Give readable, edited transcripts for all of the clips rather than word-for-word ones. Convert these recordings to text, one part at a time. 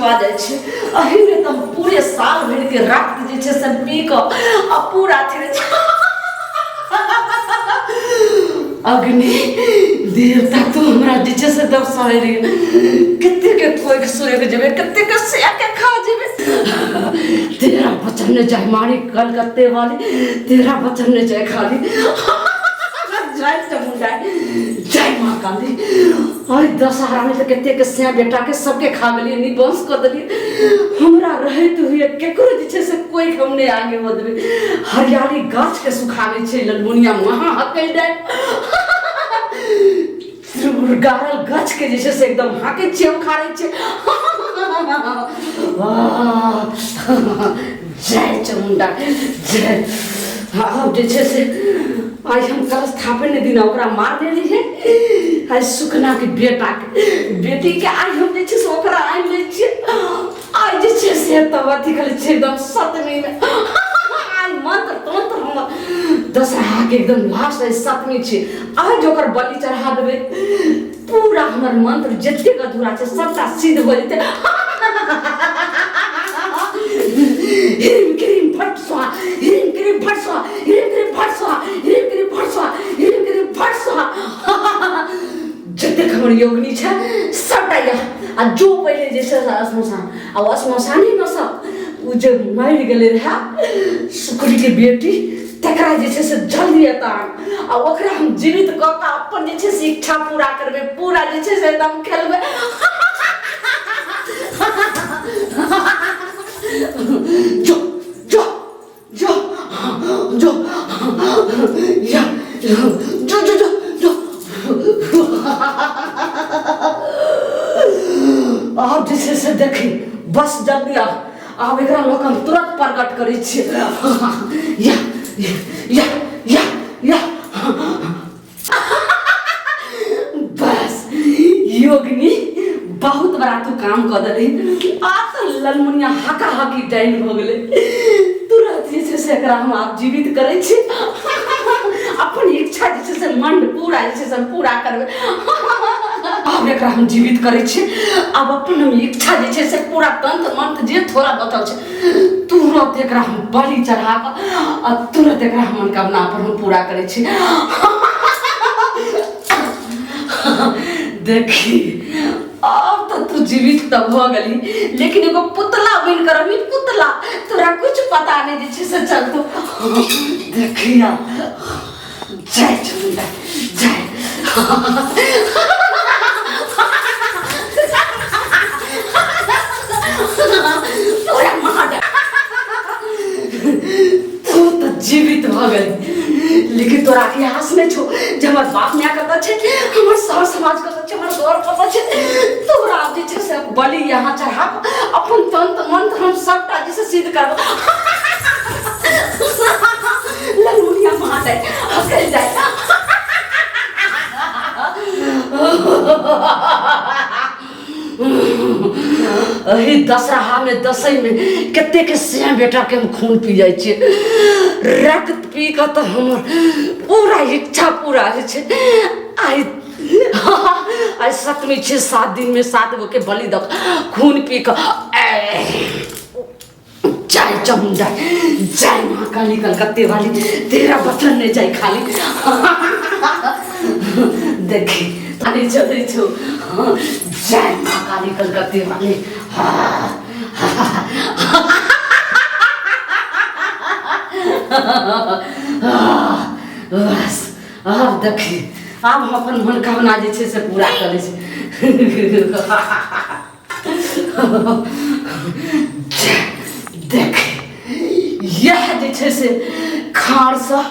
भऽ जाइ छै। एहिमे तऽ हम पूरे साल भरिके रक्त जे छै से पी कऽ आ पूरा अथी रहै छै। अग्नि देवता तू हमरा जे छै से दर्शाए रही, कते के कोइक सुरक जेबै, कते के सिया के खा जेबै। तेरा बचन ने जाय मारी कलकत्ते वाली, तेरा बचन ने जाय खाली। जय चामुंडा, जय माँ काली। अरे दशहरा में तो कते के सिया बेटा के सबके खा गेलियै, निवंश कऽ देलियै। हमरा रहैत हुए केकरो जे छै से कोइ हम नहि आगे बढ़बै। हरियाली गाछ के सुखाबै छै ललमुनिया महा हकै जाय, गाड़ल गाछ के जे छै से एकदम हाकै छियै, उखाड़ै छियै। जय चामुंडा जय। आब जे छै से आइ हम कलश स्थापन दिना ओकरा मार देली है। आइ सुखना के बेटा के बेटी के आइ हम जे छै से ओकरा आनि लै छियै। आइ जे छै से तब अथी करै छियै एकदम सतमी में। आइ मंत्र तंत्र हमर दशहरा के एकदम लास्ट आइ सतमी छै। आइ जे ओकर बलि चढ़ा देबै, पूरा हमर मंत्र जतेक अधूरा छै सबटा सिद्ध भऽ जेतै। ह्रीम क्रीम फट स्वाहा, ह्रीम क्रीम फट स्वाहा, ह्रीम क्रीम फट स्वाहा, ह्रीम क्रीम फट स्वाहा, ह्रीम क्रीम फट स्वाहा। जतेक हमर योगनी छै सबटा यह आ जो पहिले जे छै से श्मशान आ श्मशानेमे सब ओ जे मरि गेलै रहए सुकरीके बेटी, तकरा जे छै से जल्दी एतऽ आन आ ओकरा हम जीवित कऽ कऽ अपन जे छै से इच्छा पूरा करबै, पूरा जे छै से एकदम खेलबै। जो जो जो जो या जो जो जो जो। आब जे छै से देखी, बस जल्दी आ। आब एकरा लऽ कऽ हम तुरंत प्रकट करै छियै। या या या या। बस योगिनी, बहुत बड़ा तू काम कऽ देलही। आब तऽ ललमुनिया हाका हाकी डाइन भऽ गेलै। तुरंत जे छै से एकरा हम आब जीवित करै छी। अपन इच्छा जे छै से मन पूरा जे छै से हम पूरा करबै। आब एकरा हम जीवित करै छी। आब अपन हम इच्छा जे छै से पूरा तंत्र मंत्र जे थोड़ा बचल छै, तुरंत एकरा हम बलि चढ़ा कऽ आ तुरंत एकरा हम मनोकामना अपन हम पूरा करै छी। देखी, आब तऽ तू जीवित तऽ भऽ गेली, लेकिन एगो पुतला बनि कऽ रहबी, पुतला। तोरा कुछ पता नहि जे छै से चल तू। देखिया, जय चामुंडा जय। तोरा माँ, तू तऽ जीवित भऽ गेली, लेकिन तोरा इतिहास नहि छौ जे हमर बाप माय कतऽ छै, हमर सर समाज कतऽ छै, हमर घर कतऽ छै। तोरा आब जे छै से बलि यहाँ चढ़ा कऽ अपन तंत्र मंत्र हम सबटा जे छै सिद्ध करब। ललमुनिया महादेव हकल जाय। एहि दशहरामे दशैमे कतेक सियाँ बेटाके हम खून पी जाइ छियै। रक्त पी कऽ तऽ हमर पूरा इच्छा पूरा होइ छै। आइ आइ सतमी छै, 7 दिनमे 7 गोके बलि दऽ कऽ खून पी कऽ। जय चामुंडा जय, माँ काली कलकत्ते वाली, तेरा बचन नहीं जाए खाली। देखी खाली चलै छौ। जय माँ काली कलकत्ते वाली। बस आब देखी, आब हम अपन मनोकामना जे छै से पूरा करै छी। देख, इएह जे छै से खारसँ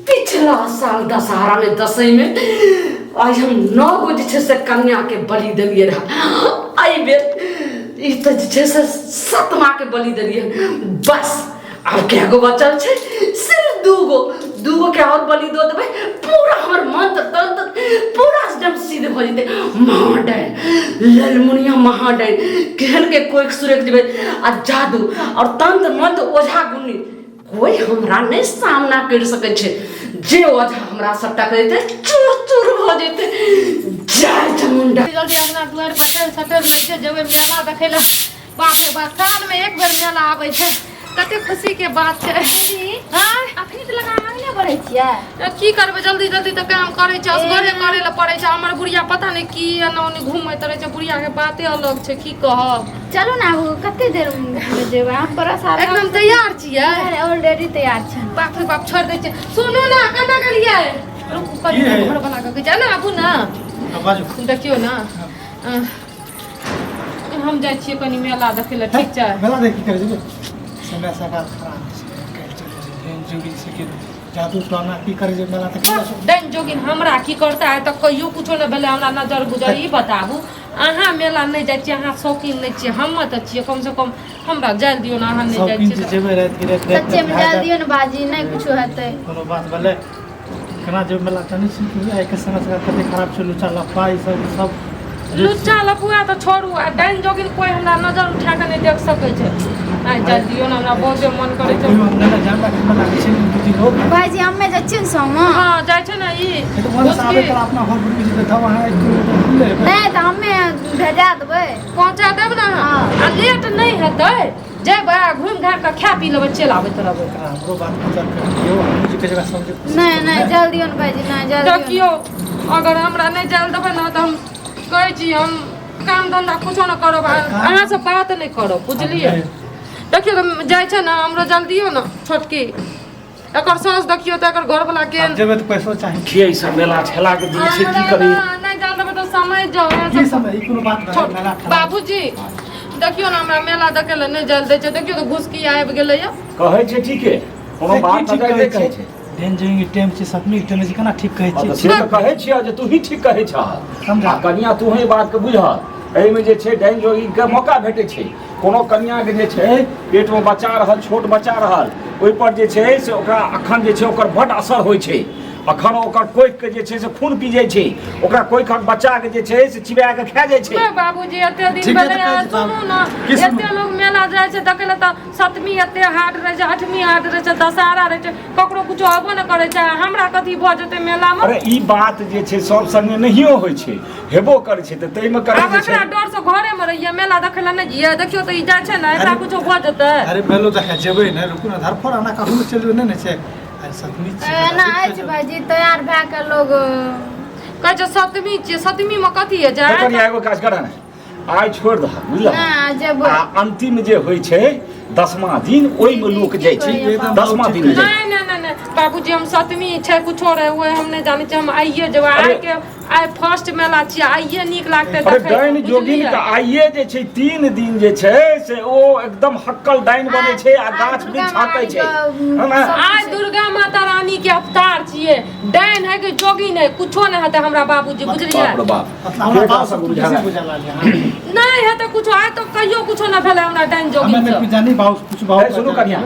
पिछला साल दशहरामे दशैमे आइ हम 9 गो जे छै से कन्याके बलि देलियै रहए। एहि बेर ई तऽ जे छै से सतमाके बलि देलियै। बस आब कए गो बचल छै? सिर्फ 2 गो। 2 गो के और बलि दऽ देबै, पूरा हमर मंत्र तंत्र पूरा एकदम सिद्ध भऽ जेतै। महाडाइन ललमुनिया महाडाइन, केहन के कोइक सुरक जेबै आ जादू और तंत्र मंत्र ओझा गुन्नी कोई हमरा नहि सामना करि सकै छै। जे ओझा हमरा से टकरेतै चूर चूर भऽ जेतै। जय चामुंडा। जल्दी अंगना दुआरि बटल सटल लै छै, जेबै मेला देखै लए। बाप रे बाप, सालमे एक बेर मेला आबै छै, कते खुशीके बात छै। आँय? अखनी तऽ लगा अंगने बढ़ै छियै। की करबै, जल्दी जल्दी तऽ काम करै छै, असगरे करै लए पड़ै छै। हमर बुढ़िया पता नहि की एना ओनी घूमैत रहै छै, बुढ़ियाके बाते अलग छै, की कहब। चलू ने आबू, कते देर मे जेबै? हम बड़ा सारा एकदम तैयार छियै, ऑलरेडी तैयार छै। बाप रे बाप, छोड़ि दै छियै। सुनू ने, केना गेलियै? रुकू कनि, की है? घर बना कऽ जाय ने, आबू ने। हाँ, बाजू। देखियौ ने, हम जाइ छियै कनि मेला देखै लए, ठीक छै? मेला देख की करै छै? समय सकाल खराब छै, काल्हि चलि छै डाइन जोगिन से के जादू टोना की करै छै मेला तऽ? डाइन जोगिन हमरा की करता है? तऽ कहियो कुछो नहि भेलै हमरा नजर गुजर। ई बताबू, अहाँ मेला नहि जाइ छियै, अहाँ शौकीन नहि छियै, हम तऽ छियै, कमसँ कम हमरा जाय दियौ ने। अहाँ नहि जाइ शौकीन छियै छै तऽ- जेबै राति के राति राति सच्चे में जाय दियौ ने बाजी, नहि कुछो हेतै। कोनो बात भेलै? केना जेबै मेला? जानै छी कि आइके समय सकाल कते खराब छै, लुच्चा लफड़ा ई सब ई सब। लुच्चा लफुआ तऽ छोड़ू, आ डाइन जोगिन कोइ हमरा नजर उठा कऽ नहि देख सकै छै। आइ जाय दियौ ने, हमरा बहुते मन करै छै। कहियो हम नहि जान राखै मेला छै दू तीन लोग। भाईजी, हमे जाइ छियै ने संगमे। हँ, जाइ छै ने ई। तऽ वहाँ से आबै काल अपना घर पर जे तब अहाँ 1 किलोमीटर दूर हेबै। नहि तऽ हमे भेजा देबै। पहुँचा देब ने अहाँ? हँ। आ लेट नहि हेतै, जेबै आ घुमि घामि कऽ खा पी लेबै, चलि आबैत रहबै। एकरा हमरो बात विचार कर दियौ, हमहूँ जे कहै छै ओकरा समझै कोशिश नहि करू नहि ने। जल्दी ने भाईजी, नहि जल्दी। देखियौ, अगर हमरा नहि जायल देबै ने तऽ हम कहै छी, हम काम धन्धा कुछो नहि करब आ अहाँसँ बात नहि करब, बुझलियै? देखियौ तऽ जाइ छै ने, हमरो जल्दियो ने। छोटकी एकर साँस देखियौ तऽ एकर घरवला के आब जेबै तऽ पैसो चाही। के ई सब मेला ठेला के दिन छै, की करी? नहि जायल देबै तऽ समझ जाउ अहाँ की सब। समय ई कोनो बात भेलै मेला ठेला? बाबूजी, देखियौ ने, हमरा मेला देखै लए नहि जायल दै छै। देखियौ तऽ घुसकी आबि गेलैया। कहै छै ठीके, कोनो से की बात ठीक नहि कहै कहै छै? छै। डेन जोगिंग टाइम छै, सतमी के टाइम छै, केना ठीक कहै हँ, तऽ छियै? से तऽ कहै छियह जे तू ही ठीक कहै छह। समझा। आ कनिया, तू ही बात के बुझह। एहिमे जे छै डाइन जोगिंग के मौका भेटै छै। कोनो कनियाके जे छै पेटमे बच्चा रहल, छोट बच्चा रहल, ओहिपर जे छै से ओकरा अखन जे छै ओकर बड्ड असर होइ छै। अखन ओकर कोखिके जे छै से खून पी जाइ छै, ओकरा कोखिक बच्चाके जे छै से चिबा कऽ खा जाइ छै। नहि बाबूजी, एते दिन ठीके भेलै तऽ कहै हँ, छी सुनू ने। की सुनू? एते लोग मेला जाइ छै देखै लए तऽ सप्तमी एते हार्ड रहै छै, अठमी हार्ड रहै छै, दशहरा रहै छै, ककरो कुछो हेबो नहि करै छै, हमरा कथी भऽ जेतै मेलामे? अरे, ई बात जे छै सब संगे नहियो होइ छै, हेबो करै छै तऽ ताहिमे करै आब जे छै एकरा डर से घरेमे रहियै, मेला देखै लए नहि जइयै। देखियौ तऽ ई जाइ छै ने, एकरा अरे- कुछो भऽ जेतै। अरे, मेलो देखा जेबै ने, रुकू ने, धरफड़ आना कखनो चलि जेबै नहि ने छै। आइ सतमी छियै, एना मेला अछि भाईजी, तैयार भए कऽ लोग कहै छै सप्तमी छियै, सप्तमीमे कथी होइ छै? हे कनिया, एगो काज करऽ ने, आइ छोड़ि दहक, बुझलह? नहि जेबै। आ अंतिम जे होइ छै दसमा दिन, ओहिमे लोक जाइ छै। एकदम दसमा दिन जाइ छै। नहि नहि नहि नहि बाबूजी, हम सप्तमी छै कुछो रहे ओहे हम नहि जानै छियै, हम आइए जेबै। अरे- आइ के आइ फर्स्ट मेला छियै, आइए नीक लागतै अरे देखै। डाइन जोगिन के आइए जे छै 3 दिन जे छै से ओ एकदम हक्कल डाइन बनै छै आ गाछ वृक्ष हाकै छै, है ने? आइ दुर्गा माता रानी के अवतार छियै, डाइन है कि जोगिन है, कुछो नहि हेतै हमरा बाबूजी, बुझलियै? बाप रे बाप। मतलब हमरा के बाप सब सब बुझाला? बेसी बुझा लागल हँ। नहि हेतै कुछो, आइ तो कहियो कुछो नहि भेलै हमरा डाइन हमे जोगिन नहि से। कुछ जानी बाबू, कुछ बाबू। ए, सुनू कनिया,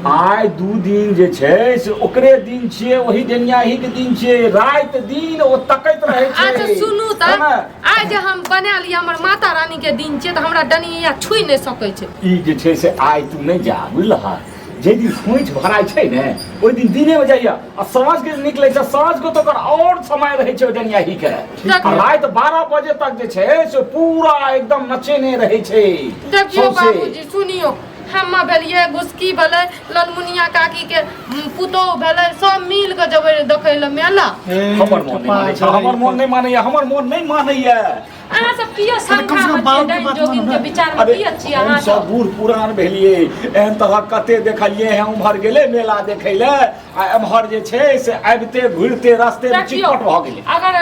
आइ 2 दिन जे छै से ओकरे दिन छियै, ओही डेनियाही के दिन छियै। राति दिन ओ तकैत रहै छै। अच्छा सुनू तऽ है ने? आइ जे हम बना लिअ, हमर माता रानी के दिन छियै, तऽ हमरा डनिया छुइ नहि सकै छै। ई जे छै से आइ तू नहि जा, बुझलह? जाहि दिन खोंइछ भराइ छै ने, ओहि दिन दिनेमे जाइया आ साँझ के निकलै छै, साँझ के तऽ ओकर आओर समय रहै छै ओहि डनियाही के। आ राति 12 बजे तक जे छै से पूरा एकदम नचेने रहै छै। देखियौ सौंसे। बाबूजी, सुनियौ, हम्मा भेलियै, घुसकी भेलै, ललमुनिया काकी के पुतोहु भेलै, सब मिल कऽ जेबै देखै लए मेला। हमर मोन नहि मानै छै, हमर मोन नहि मानैया, हमर मोन नहि मानैया। अहाँ सब किया कम से शंका कम मे छियै? बाबूके डाइन बात जोगिन मानू के ने। विचार मे अरे, किया छियै हम अहाँ सब सब? बूढ़ पुरान भेलियै, एहन तरहक कते देखलियै हैं। उम्हर गेलै मेला देखै लए आ एम्हर जे छै से आबिते घुरिते रस्ते मे देखियौ, चिटपट भऽ गेलै। अगर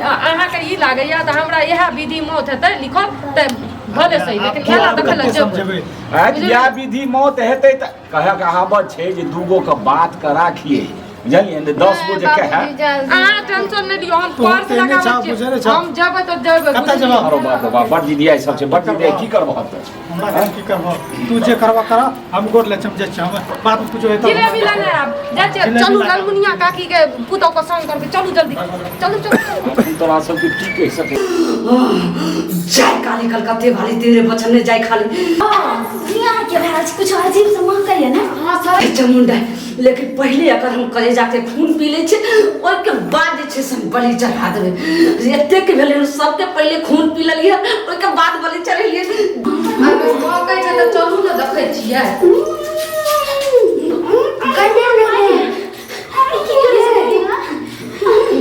अहाँके ई लागैया तऽ हमरा इएह विधि मौत हेतै लिखल तऽ भले सही, लेकिन मेला देखै लए जेबै। आँय, इएह विधि मौत हेतै तऽ कहक कहावत छै जे दूगो के बात के राखिए, बुझलियै ने? 10 गो जे कहै। अहाँ टेंशन नहि लियौ, हम तू पर्स तेने लगाबै छाप, छियै। बुझै नहि छाप। हम जेबै तऽ जेबै। कतऽ बुझलियै? जेबह? अरे बाप रे बाप, बड़ दीदी सब छै, बड़ दीदी, की करबह तऽ? हमरा के की करबो तू जे करबा कर हम गोर ले चम जाइ छी हम बात में कुछ हेतौ जिलेबी लेने आब जाइ छियै जिलेबी चलू लए आब। ललमुनिया काकी के पुतोह के संग करके चलू जल्दी चलू चलू हम तोरा सबके की कहि सकै जाय काली कलकत्ते वाली तेरे बचन ने जाय खाली दुनिया के भए रहल छै कुछ अजीब से महकैया ने हाँ सर चामुंडा लेकिन पहिले अगर हम कलेजा के खून पी लै छी ओहिके बाद जे छै से हम बलि चढ़ा देबै एतेक भेलै हन सबके पहिले खून पी लेलियै ओहिके बाद बलि चढ़ेलियै अगर महकै छै तऽ चलू ने देखै छियै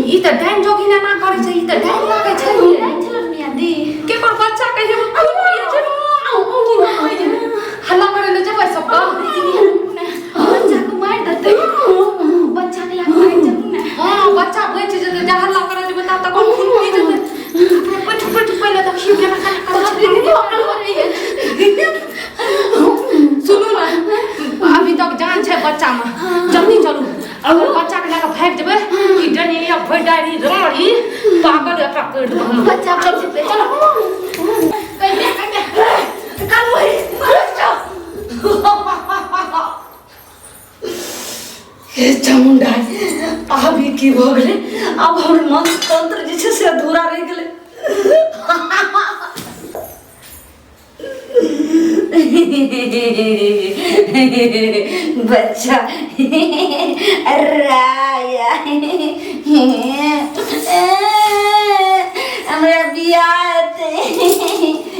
ई तऽ डाइन जोगिन एना करै छै ई तऽ डाइन लागै छै केकर बच्चा के हे खून पियै छै हल्ला करै लए जेबै सब हाँ बच्चा बचि जेतै जा हल्ला करै जेबै ता तक खून पी जेतै बैठ बैठ पहिले देखियौ केना केना करै छै सुनू ने अभी तक जान छै बच्चा में जल्दी चलू अगर बच्चा के लए भागि जेबै ई डनिया भैडारी राड़ी पागल एकरा करि देबै हम बच्चा चलू चलू हे चामुंडा आब ई की भऽ गेलै आब हमर मंत्र तंत्र जे छै से अधूरा रहि गेलै बच्चा राया हमरा बियाह हेतै